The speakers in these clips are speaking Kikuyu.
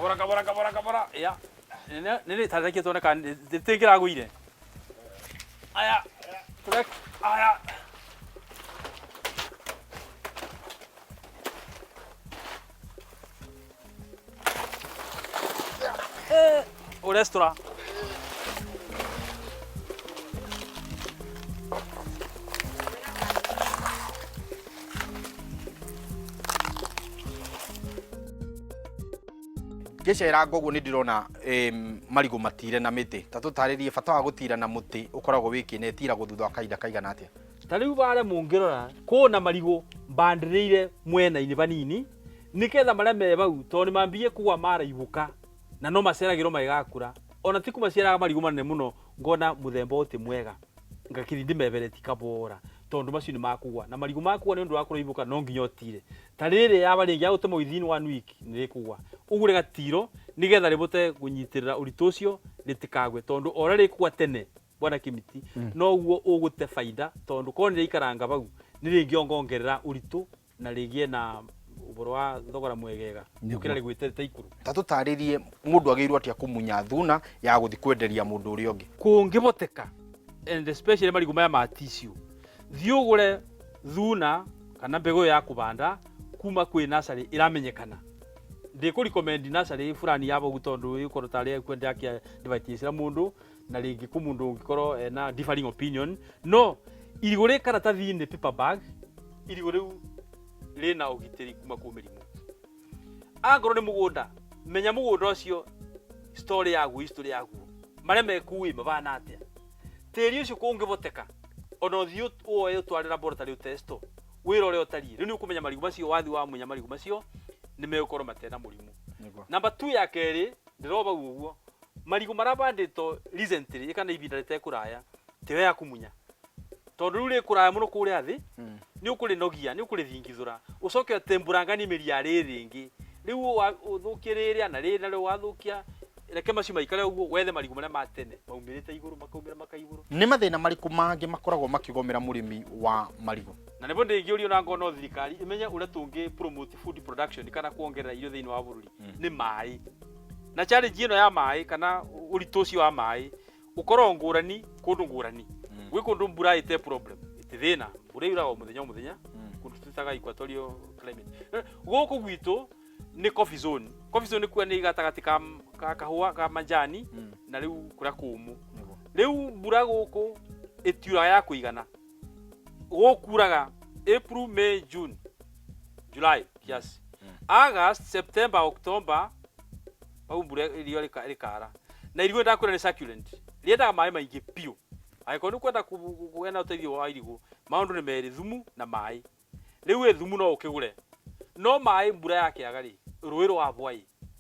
Kabora kabora kabora kabora. Ya. Nĩ nĩ tareke tuone kana rĩtingĩragũire. Aya. Turek. Aya. Eh, ũrestora. Ngĩceranga ũguo nĩ ndĩrona marigũ matire na mĩtĩ. Ta tũtarĩrie bata wa gũtira na mũtĩ ũkoragwo wĩkĩ na ĩtiragwo thutha wa kahinda kaigana atĩa? Ta rĩu barĩa mũngĩrora kũna marigũ mbandĩrĩire mwena-inĩ vanini nĩketha marĩa me vau tondũ nĩ mambie kũgwa maraihũka na no maceragĩrwo magĩgakũra ona ti kũmaciaraga marigũ manene mũno ngona mũthemba ũyũ ti mwega ngakĩthi ndĩmeberetie kabora tondũ macio nĩ makũgwa na marigũ makũgwa nĩ ũndũ wa kũraihũka no nginya ũtire ta rĩrĩ yaba rĩngĩ ya gũtema within one week nĩ rĩkũgwa ũguo rĩgatirwo nĩgetha rĩbote kũnyitĩrĩra ũritũ ũcio rĩtikagwe tondũ o ũrĩa rĩkũgwa tene bwana Kimiti noguo ũgũte baida tondũ korwo nĩ rĩaikaranga vau nĩ rĩngĩongongerera ũritũ na rĩgĩe na ũboro wa thogora mwegega gũkĩra rĩgwĩte rĩte ikũrũ. Ta tũtarĩrie mũndũ agĩrĩirwo atĩa kũmunya thuna ya gũthiĩ kwenderia mũndũ ũrĩa ũngĩ. Kũngĩboteka and especially marigũ maya ma tissue, thiĩ ũgũre thuna kana mbegũ ĩyo ya kũbanda kuma kwĩ nursery ĩramenyekana. Ndĩkũ recommend nursery fulani ya vau tondũ ĩgũkorwo tarĩ kwenda advertise mũndũ na rĩngĩ kũ mũndũ ũngĩkorwo ena differing opinion no irigũ rĩ karatathi-inĩ paper bag irigũ rĩu rĩna ũgitĩri kuma kwĩ mĩrimũ angorwo nĩ mũgũnda menya mũgũnda ũcio story yaguo history yaguo marĩa mekuu ĩ mabana atĩa tĩri ũcio kũngĩboteka ona ũthiĩ woe ũtware laboratory ũtesto wĩra ũrĩa ũtariĩ rĩu nĩ ũkũmenya marigũ macio wathi wamunya marigũ macio nĩ megũkorwo matena mũrimũ namba 2 ya kerĩ ndĩroba ũguo Marigũ marabandĩtwo recently kana ibinda rĩtekũraya tiyo ya kũmunya tondũ rĩu rĩ kũraya mũno kũrĩa thĩ nĩ ũkũrĩnogia nĩ ũkũrĩthingithũra ũcoke ũtembũranganie mĩri ya rĩrĩ rĩngĩ rĩu ũthũkie rĩrĩa na rĩrĩ narĩo wathũkia reke macio maikare ũguo wethe marigũ marĩa ma tene maumĩrĩte igũrũ makaumĩra makaigũrũ. Nĩ mathĩna marĩkũ mangĩ makoragwo makĩgomera mũrĩmi wa marigũ? Na nĩbo ndĩngĩũrio na ngona thirikari ĩmenye ũrĩa tũngĩ promote food production kana kuongerera irio thĩinĩ wa bũrũri nĩ maĩ. Na challenge ĩno ya maĩ kana ũritũ ũcio wa maĩ ũkoragwo ngũrani kũndũ ngũrani. Gwĩ kũndũ mbura ĩte problem ĩtĩ thĩna, mbura yuraga o mũthenya o mũthenya kũndũ twĩtaga equatorial climate. Gũkũ gwitũ nĩ coffee zone. Coffee zone nĩ kuga nĩ gatagatĩ ka kahũa ka majani na rĩu kũrĩa kũmũ. Rĩu mbura gũkũ ĩtiuraga ya kũigana. Gũkuraga April, May, June, July kiasi. August, September, October hau mbura irio rĩkara. Na irigũ ndakwĩra nĩ succulent. Rĩendaga maĩ maingĩ biũ. Angĩkorwo nĩ ũkwenda kũgĩa na ũteithio wa irigũ, maũndũ nĩ merĩ, thumu na maĩ. Rĩu ĩ thumu no ũkĩgũre. No maĩ mbura yakĩaga rĩ, rũĩ rwabwa ĩ.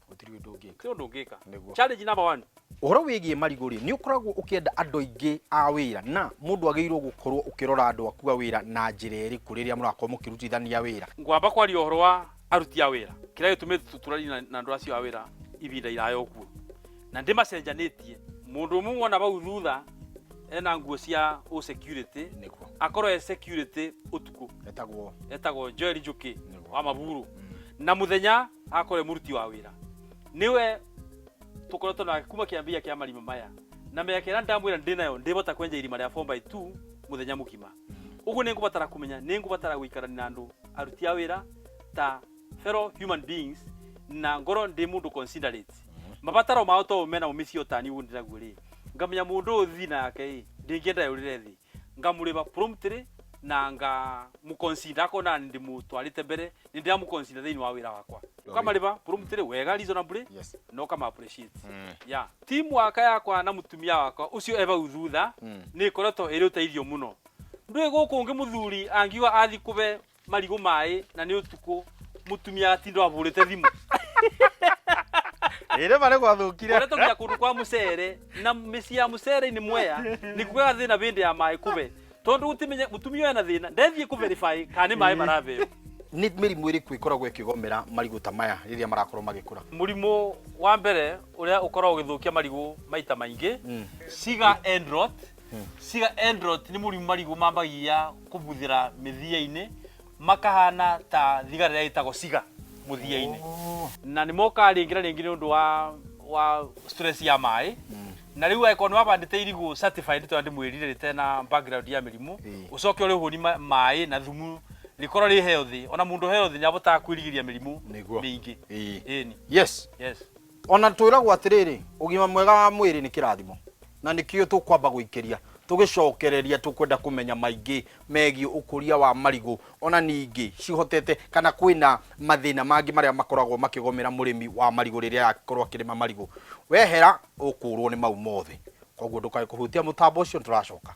Gũtirĩ ũndũ ũngĩka. Gũtirĩ ũndũ ũngĩka. Nĩguo. Challenge number one. Ũhoro wĩgiĩ marigũ rĩ, nĩ ũkoragwo ũkĩenda andũ aingĩ a wĩra na mũndũ agĩrĩirwo gũkorwo ũkĩrora andũ aku a wĩra na njĩra ĩrĩkũ rĩrĩa mũrakorwo mũkĩrutithania wĩra? Ngwamba kwaria ũhoro wa aruti a wĩra, kĩrĩa gĩtũmĩte tũtũranie na andũ acio a wĩra ihinda iraya ũguo, na ndĩmacenjanĩtie. Mũndũ ũmwe wona vau thutha ena nguo cia ũ security, Nĩguo. akorwo e security ũtukũ. Etagwo? Etagwo Joel Njũkĩ Nĩguo. wa Maburu. Na mũthenya akorwo e mũruti wa wĩra. Nĩwe tũkoretwo nake kuma kĩambia kĩa marima maya. Na mĩaka ĩrĩa ndamwĩra ndĩ nayo ndĩbota kwenja irima rĩa 4 by 2 mũthenya mũgima. Ũguo nĩ ngũbatara kũmenya, nĩ ngũbatara gũikarania na andũ aruti a wĩra ta fellow human beings na ngorwo ndĩ mũndũ considerate. Mabataro mao to mena mĩciĩ o tani ũguo ndĩnaguo rĩ, ngamenya mũndũ ũyũ thina yake ĩ, ndĩngĩenda yũrĩre thĩ. Ngamũrĩba promptly na ngamũconsider akorwo na ndĩmũtwarĩte mbere nĩ ndĩramũconsider thĩinĩ wa wĩra wakwa. Ũkamarĩba promptly wega reasonably na ũkama appreciate. Yeah. Team waka yakwa na mũtumia wakwa ũcio e vau thutha nĩ ĩkoretwo ĩrĩ ũteithio mũno. Ndũĩ gũkũ ũngĩ mũthuri angiuga athiĩ kũbe marigũ maĩ na nĩ ũtukũ mũtumia agatinda ahũrĩte thimũ. Ĩrĩ marĩ gwathũkire. Koretwo nginya kũndũ kwa mũcere na mĩciĩ ya mũcere-inĩ Mwea nĩ kugaga thĩna bĩndĩ ya maĩ kũbe tondũ gũtimenya mũtumia ena thĩna ndethiĩ kũ verify kana nĩ maĩ marabeo. Nĩ mĩrimũ ĩrĩkũ ĩkoragwo ĩkĩgomera marigũ ta maya rĩrĩa marakorwo magĩkũra? Mũrimũ wa mbere ũrĩa ũkoragwo ũgĩthũkia marigũ maita maingĩ, Sugar end rot. Sugar end rot nĩ mũrimũ marigũ mambagia kũbuthĩra mĩthia-inĩ makahana ta thigara ĩrĩa ĩtagwo ciga mũthia-inĩ. Na nĩ mokaga rĩngĩ na rĩngĩ nĩ ũndũ wa stress ya maĩ. Na rĩu angĩkorwo nĩ wabandĩte irigũ certified, tondũ ndĩmwĩrire rĩtena background ya mĩrimũ, ũcoke ũrĩhũni maĩ na thumu rĩkorwo rĩ healthy. Ona mũndũ healthy nĩ abotaga kwĩrigĩrĩria mĩrimũ mĩingĩ. Ĩni. Yes. Ona twĩragwo atĩrĩrĩ, ũgima mwega wa mwĩrĩ nĩ kĩrathimo, na nĩkĩo tũkwamba gũikĩria tũgĩcokereria. Tũkwenda kũmenya maingĩ megiĩ ũkũria wa marigũ, ona ningĩ cihotete kana kwĩna mathĩna mangĩ marĩa makoragwo makĩgomera mũrĩmi wa marigũ rĩrĩa arakorwo akĩrĩma marigũ. Wehera ũkũrwo nĩ mau mothe, koguo ndũkae kũhutia mũtambo ũcio, tũracoka.